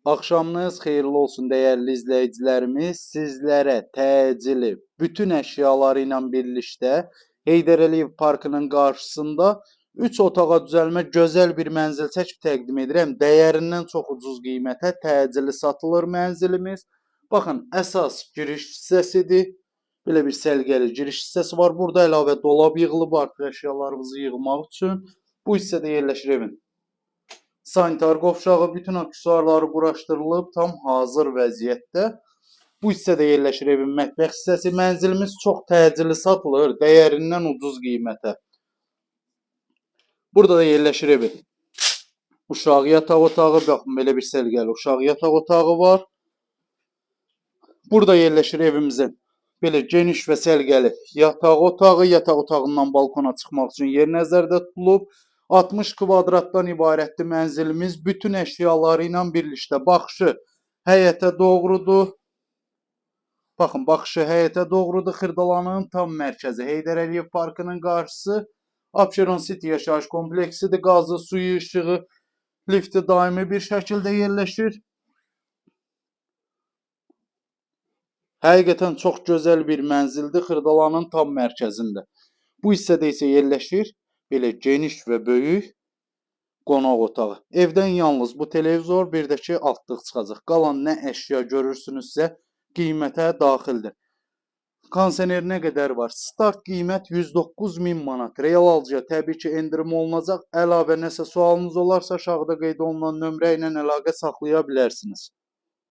Axşamınız xeyirli olsun dəyərli izləyicilərimiz. Sizlərə təcili bütün əşyaları ilə birlikdə Heydər Əliyev Parkının qarşısında 3 otağa düzəlmə gözəl bir mənzil çəkib təqdim edirəm. Dəyərindən çox ucuz qiymətə təcili satılır mənzilimiz. Baxın, əsas giriş hissəsidir. Belə bir səliqəli giriş hissəsi var. Burada əlavə dolab yığılıb artıq əşyalarımızı yığmaq üçün. Bu hissədə yerləşir evin sanitar qovşağı, bütün aksesuarları quraşdırılıb, tam hazır vəziyyətdə. Bu hissədə yerləşir evin mətbəx hissəsi. Mənzilimiz çox təcili satılır, dəyərindən ucuz qiymətə. Burada da yerləşir evin uşaq yataq otağı. Baxın, belə bir səliqəli uşaq yataq otağı var. Burada yerləşir evimizin belə geniş və səliqəli yataq otağı. Yataq otağından balkona çıxmaq üçün yer nəzərdə tutulub. 60 kvadratdan ibarətdir mənzilimiz. Bütün əşyaları ilə birlikdə baxışı həyətə doğrudur. Baxın, baxışı həyətə doğrudur. Xırdalanın tam mərkəzi Heydər Əliyev Parkının qarşısı Abşeron City yaşayış kompleksidir. Qazı, suyu, işığı, lifti daimi bir şəkildə yerləşir. Həqiqətən çox gözəl bir mənzildir Xırdalanın tam mərkəzində. Bu hissədə isə yerləşir belə geniş və böyük qonaq otağı. Evdən yalnız bu televizor, bir də ki altlıq çıxacaq. Qalan nə əşya görürsünüzsə qiymətə daxildir. Kondisioner nə qədər var? Start qiymət 109 min manat. Real alıcıya təbii ki endirim olunacaq. Əlavə nəsə sualınız olarsa aşağıda qeyd olunan nömrə ilə əlaqə saxlaya bilərsiniz.